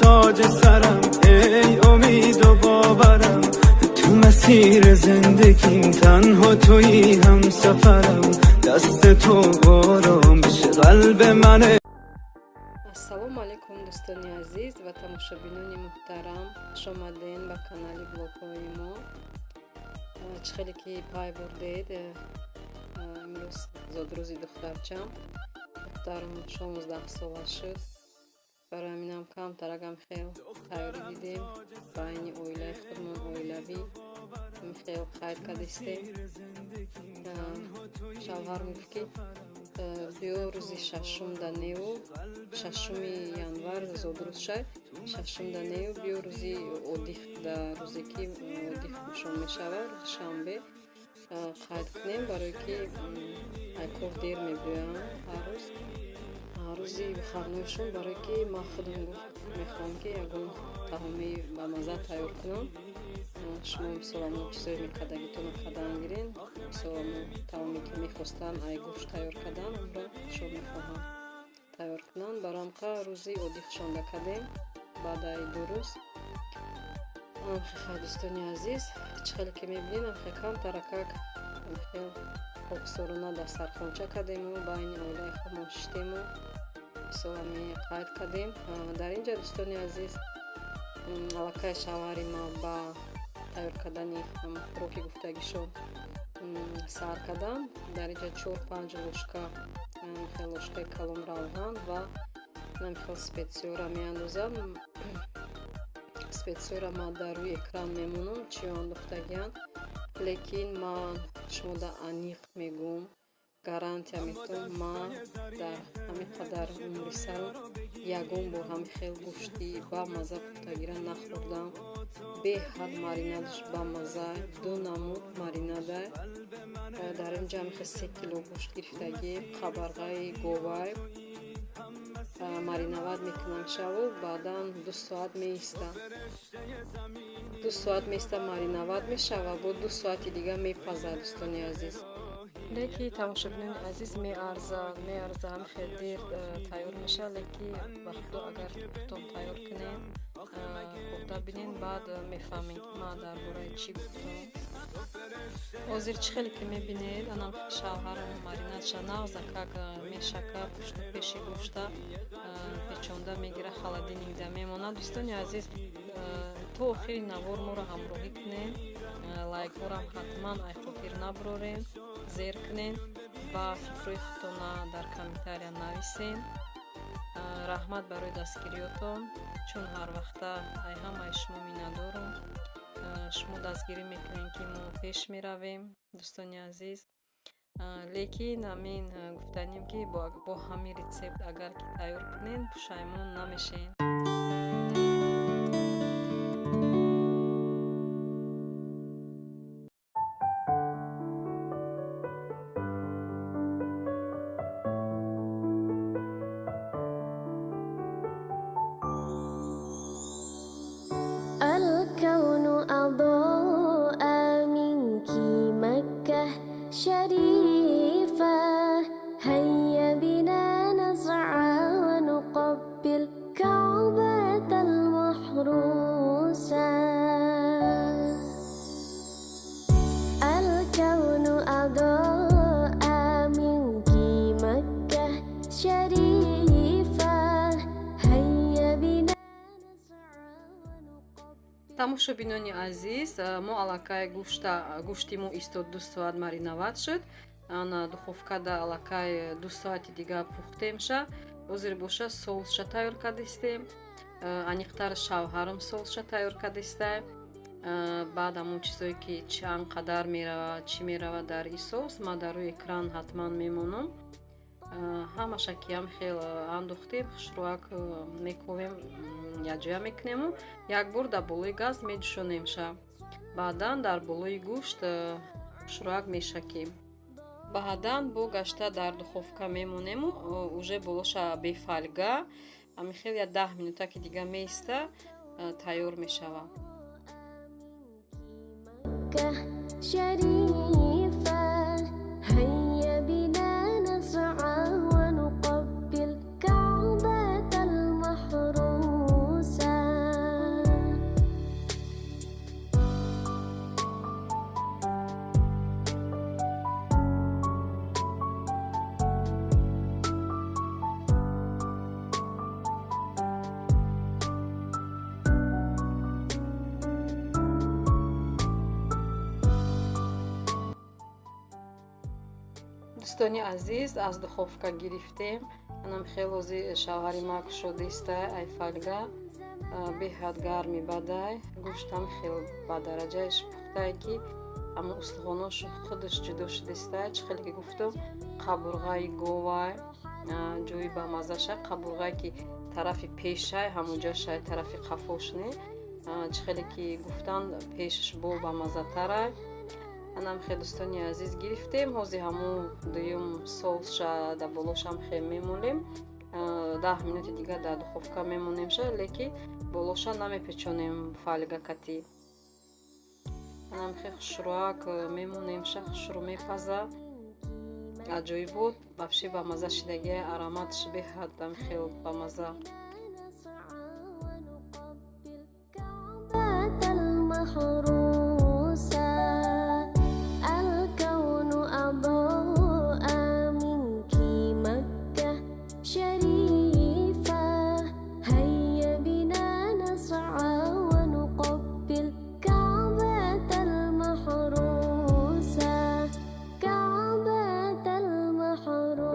تاج سرم، ای امید و باورم، تو مسیر زندگیم تنها تویی هم سفرم، دست تو آرام بشه قلب منه. Ассалому алайкум, дӯстони азиз ва тамошобинони муҳтарам, хушомадем ба канали блогҳои мо. Чӣ хеле ки пай бурдед, имрӯз зодрӯзи духтарчам. Духтарам 16 сола шуд. Барои ҳаминам камтарагам хел тайёрӣ дидем, байни оилаи худмон, оилавӣ хел қайд кардистем. Шавҳар гуфт, ки биё, рӯзи шашум данеу, 6-уми январ зодрӯз шай, шашум данеу, биё, рӯзи отдых, да, рӯзе ки отдых шом мешавад, рӯзи шанбе қайд кунем, барое ки айкор дер мебиёям ҳар рӯз, рӯзи выходной шон, барое ки ман худам, гуфт, мехоҳам, ки ягон таоми бамазза тайёр кунам. Шумо, мисол, ҳамон чизое мекардагитонро кардан гирен. Мисол, ҳамон таоме ки мехостанд, ай гӯшт тайёр кардан, онро шо мехоҳам тайёр кунанд. Барои рӯзи отдых шонда кардем баъд ай 2 рӯз. Хай, дӯстони азиз, чӣ хеле ки мебинед, амхе камтаракак хел хоксорона дастархонча кардему, байни оилаи худмон шиштему, мисол, ҳами қайд кардем. Дар ин ҷа, дӯстони азиз, аллакай шавҳари ма ба тайёр кардани хӯроки гуфтагишон сар кардам. Дар инҷа чор панҷ ложка, хел ложкаи калон равған ва хел специя ро меандозам. Специя ро ман дар рӯи экран мемонам, чиё андохтагианд, лекин ман шумода аниқ мегӯм, гарантия метавам, ман дар ҳамин қадар умри сарам ягон бор ҳамин хел гӯшти бамазза пухтагира нахӯрдам. Беҳад маринадаш бамазза, ду намуд маринада. Дар ин ҷа ҳамихел 3 кило гӯшт гирифтагӣ, қабарғаи говай. Мариновать мекунам шаву, баъдан 2 соат меиста, 2 соат меиста, мариновать мешава, бо 2 соати дига мепазад, дӯстони азиз. Леки, тамошобинони азиз, меарзад, меарза. Ҳам хел дер тайёр мешавад, леки ба худо, агар худтон тайёр кунед, хӯрда бинед, баъд мефаҳмед, ки ман дар бораи чӣ гуфтам. Ҳозир чӣ хеле ки мебинед, анам шавҳарам маринадша нағзакак мешака, пушту пеши гӯшта печонда мегира, холодильник да мемонад. Дӯстони азиз, то охири навор моро ҳамроҳӣ кунед, лайкҳорам ҳатман ай хотир набурорем, зер кунед ва фикрҳои худтона дар комментария нависед. Раҳмат барои дастгириётон, чун ҳарвақта ай ҳамаи шумо миннатдорум. Шумо дастгирӣ мекунед, ки мо пеш меравем, дӯстони азиз. Лекин ҳамин гуфтанем, ки бо ҳамин рецепт агар ки тайёр кунед, пушаймон намешед. الكون أضاء منك مكة شريفة، هيا بنا نسعى ونقبل كعبة المحروسة. الكون أضاء منك مكة شريفة، هيا بنا نسعى ونقبل. Тамошобинони азиз, мо аллакай гӯшти мо истод, 2 соат мариновать шуд. Ана духовкада аллакай 2 соати дига пухтемша. Ҳозир боша соусша тайёр кардистем. Аниқтар, шавҳарам соусша тайёр кардиста. Баъд ҳамон чизое ки чанд қадар меравад, чӣ меравад дар ин соус, ман дар рӯи экран ҳатман мемонам. Ҳамаша ки ҳам хел андохтем, хушрӯак мековем, якҷоя мекунему, як бор дар болои газ меҷӯшонемша. Баъдан дар болои гӯшт хушрӯак мешакем. Баъдан бо гашта дар духовка мемонему, уже болоша бе фольга, ҳамин хел як 10 минута ки дига меиста, тайёр мешавад. مكة شريفة، هيا بنا نسعى ونقبل كعبة المحروسة. Дӯстони азиз, аз духовка гирифтем. Анам хел ҳози шавҳари ма кушодиста ай фольга. Беҳад гарми бадай. Гӯштам хел ба дараҷааш пухтае, ки ҳамун устухонош худаш ҷудо шудистай. Чӣ хеле ки гуфтам, қабурғаи говай, ҷои бамаззаша қабурғае, ки тарафи пешай, ҳамунҷашай, тарафи қафош не. Чӣ хеле ки гуфтанд, пешаш бо бамаззатарай. Анам хел, дӯстони азиз, гирифтем. Ҳози ҳамун дуюм соусша да болошам хел мемолем. 10 минути дигар дар духовка мемонемша, леки болоша намепечонем фольга кати. Анам хел хушрӯак мемонемша, хушрӯ мепаза. Аҷоибот, вообще бамазза шидагия, ароматаш беҳад ам хел бамазза. نسعى ونقبل كعبة المحروسة. الكون أضاء منك مكة شريفة. هيا بنا نسعى ونقبل كعبة المحروسة، كعبة المحروسة.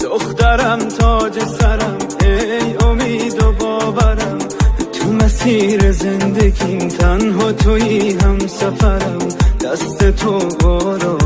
Духтарам, тоҷи сарам, эй умеду боварам, ту масири зиндагим, танҳо туӣ ҳамсафарам, дасти ту ором.